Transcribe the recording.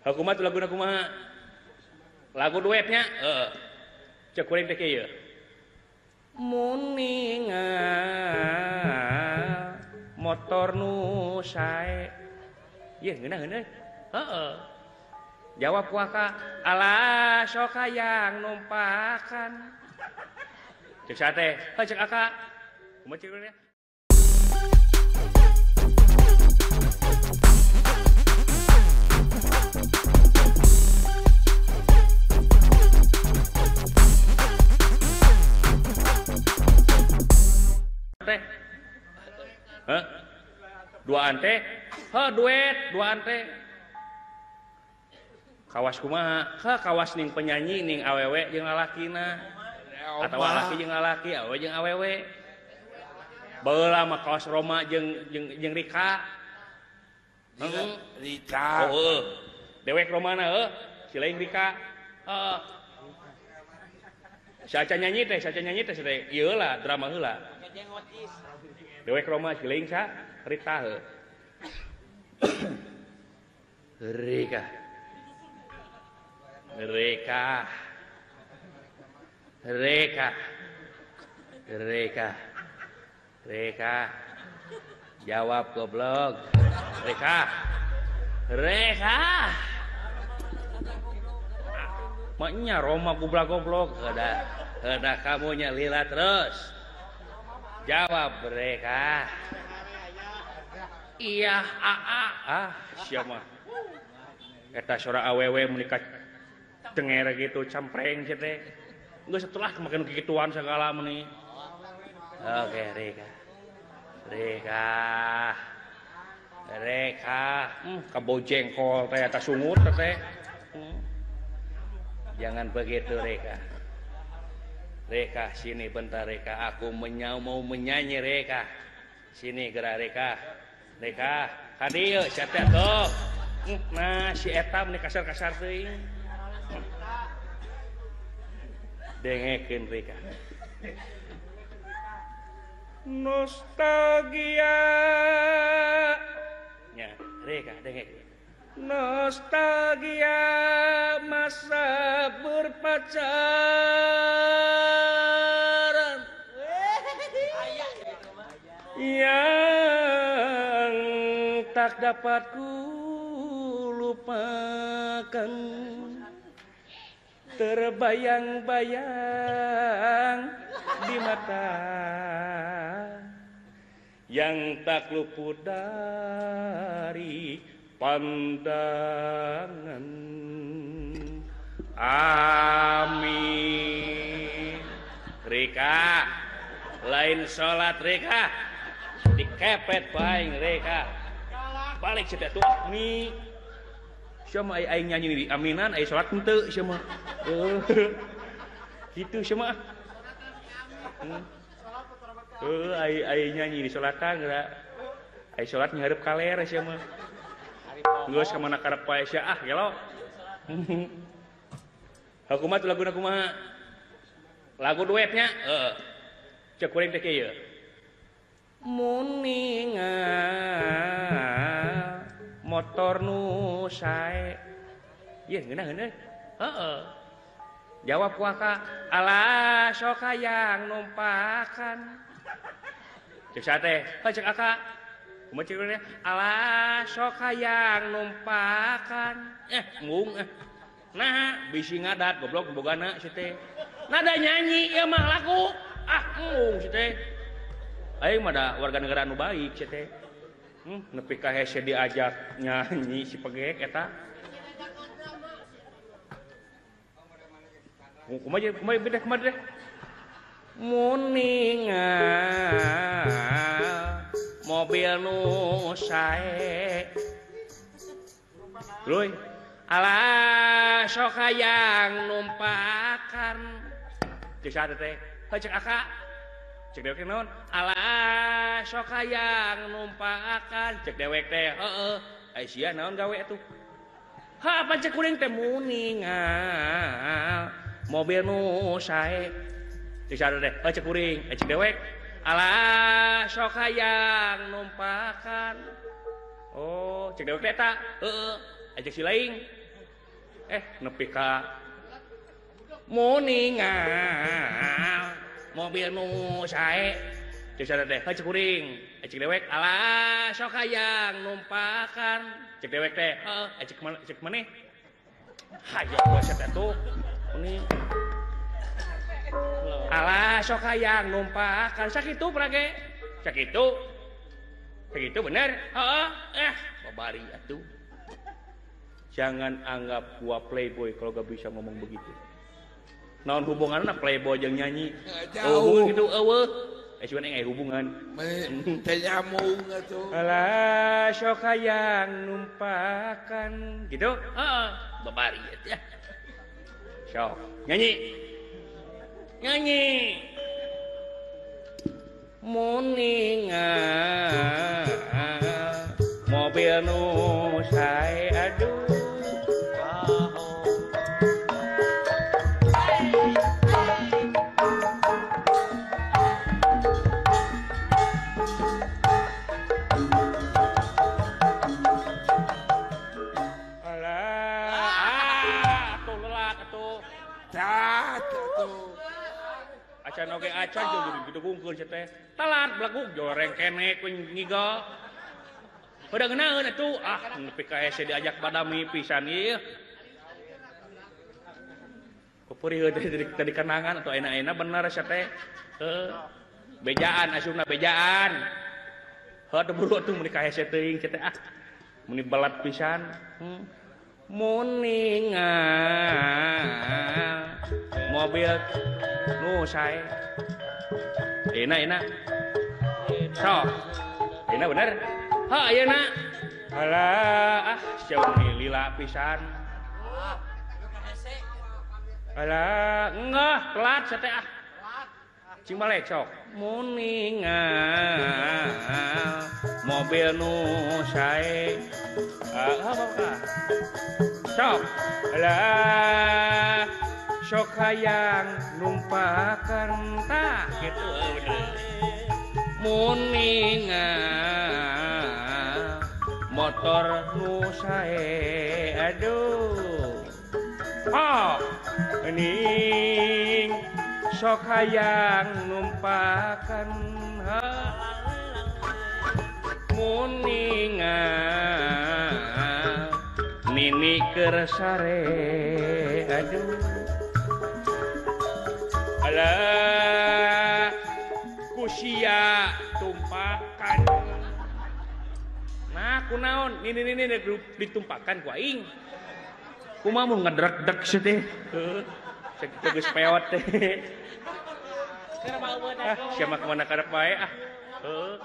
Hukumat laguna kumaha? Lagu duetnya? Heeh. Cek kuring teh kieu. Muningal motor nu sae. Ieu ngeunaheun euy. Heeh. Jawab ku Aka, alah sok hayang numpakan. Cek saha teh? Heuh cek Aka. Kumaha cek kuring teh? Teh. Hah? Duaan teh? Heh duet, duaan teh. Kawas kumaha? Heh kawas ning penyanyi ning awewe jeung lalakina. Atawa lalaki jeung lalaki, awewe jeung awewe. Baheula mah kawas Roma jeung jeung jeung Rika. Heeh, Rika. Oh, heuh. Dewek Romana heuh, si lain Rika. Heeh. Saca nyanyi teh, teh ieu lah drama heula. Dewek Roma si lain sa Rita heuh. Rika. Rika. Rika. Rika. Rika. Jawab goblok. Rika. Rika. Maknya Roma goblok goblok. Heudah kamunya lila terus. Jawab mereka. Iya, ah, siapa? Eta suara awewe menikah denger gitu campreng sih teh. Geus setelah makan kegituan segala meni. Oke, Rika. Rika. Rika, kabojengkol teh eta sungut teh. Jangan begitu Rika. Reka sini bentar Reka, aku mau menyanyi Reka. Sini gerak Reka. Reka, kadieu sia teh tuh. Nah, si eta meni kasar-kasar teuing. Dengekeun Reka. Nostalgia. Nya, Reka dengekeun. Nostalgia masa berpacaran yang tak dapat ku lupakan, terbayang-bayang di mata yang tak luput dari pandangan. Amin. Rika, lain salat Rika, dikepet baing Rika. Balik sia tuh mi. Sia mah aing nyanyi di aminan ai salat henteu sia mah. Kitu sia mah. Heuh ai nyanyi di salatan geura. Ai salat nyareup kaler sia mah. Geus ka mana karep wae sia ah gelo. Hukumat laguna kumaha? Lagu duetnya? Heeh. Cek kuring teh kieu. Muningal motor nu sae. Ieu ngeunaheun euy. Heeh. Jawab ku Aka, alah sok hayang numpakan. Cek saha teh? Heuh cek Aka. Kumaha cek teh? Alah sok hayang numpakan. Mung Nah, bisi ngadat goblok bogana si teh. Nada nyanyi ieu mah laku. Ah, mung si teh. Aing mah da warga negara nu baik si teh. Nepi ka hese diajak nyanyi si pegek eta. Kumaha kumaha beda kumaha deh. Muningal mobil nu sae. Luy. Alah sok hayang numpakan. Cek saha teh? Heuh cek Aka. Cek dewek teh naon? Alah sok hayang numpakan. Cek dewek teh heueuh. Ai sia naon gawe atuh? Ha apa cek kuring teh muningal mobil nu sae. Cek saha teh? Heuh cek kuring. Ai cek dewek alah sok hayang numpakan. Oh, cek dewek teh eta. Heueuh. Ajak si lain. Nepi ka muningal mobil nu sae cek sadar teh heuh cek kuring cek dewek alah sok hayang numpakan cek dewek teh heuh cek mana cek maneh hayang we sia teh tuh muni alah sok hayang numpakan sakitu prage sakitu sakitu bener heeh babari atuh. Jangan anggap gua playboy kalau gak bisa ngomong begitu. Naon hubunganna playboy jeung nyanyi? Oh, hubungan gitu eueuh. Cuman aya hubungan. Teu nyambung atuh. Alah sok hayang numpakan gitu. Heeh, babari atuh. Sok, nyanyi. Nyanyi. Muningal mobil nu sae aduh. Acan oge acan jeung didugungkeun sia teh. Telat belegug joreng kene ku ngigo. Udah ngeunaheun atuh. Ah, nepi ka hese diajak badami pisan ieu. Kupuri tadi kenangan atau enak-enak bener sia teh. Heuh. Bejaan asupna bejaan. Heuh teu buru atuh mun ka hese teuing sia teh ah. Muni belat pisan. Muningal mobil nu sae. Enak enak. Sok. Enak bener. Ha ayeuna. Alah ah sia muni lila pisan. Alah enggah telat sia teh ah. Cing balik sok. Muningal mobil nu sae. Ah apa? Sok. Alah sok hayang numpakan tah gitu bener. Muningal motor nu sae aduh. Oh, ning sok hayang numpakan muningal nini keur sare aduh. Alah kusia tumpakan. Nah kunaon nini nini ditumpakan ku aing. Kumaha mun ngedrek-drek sia teh. Heuh. Sakitu geus peot teh. Ah, sia mah kemana karep wae ah. Heuh.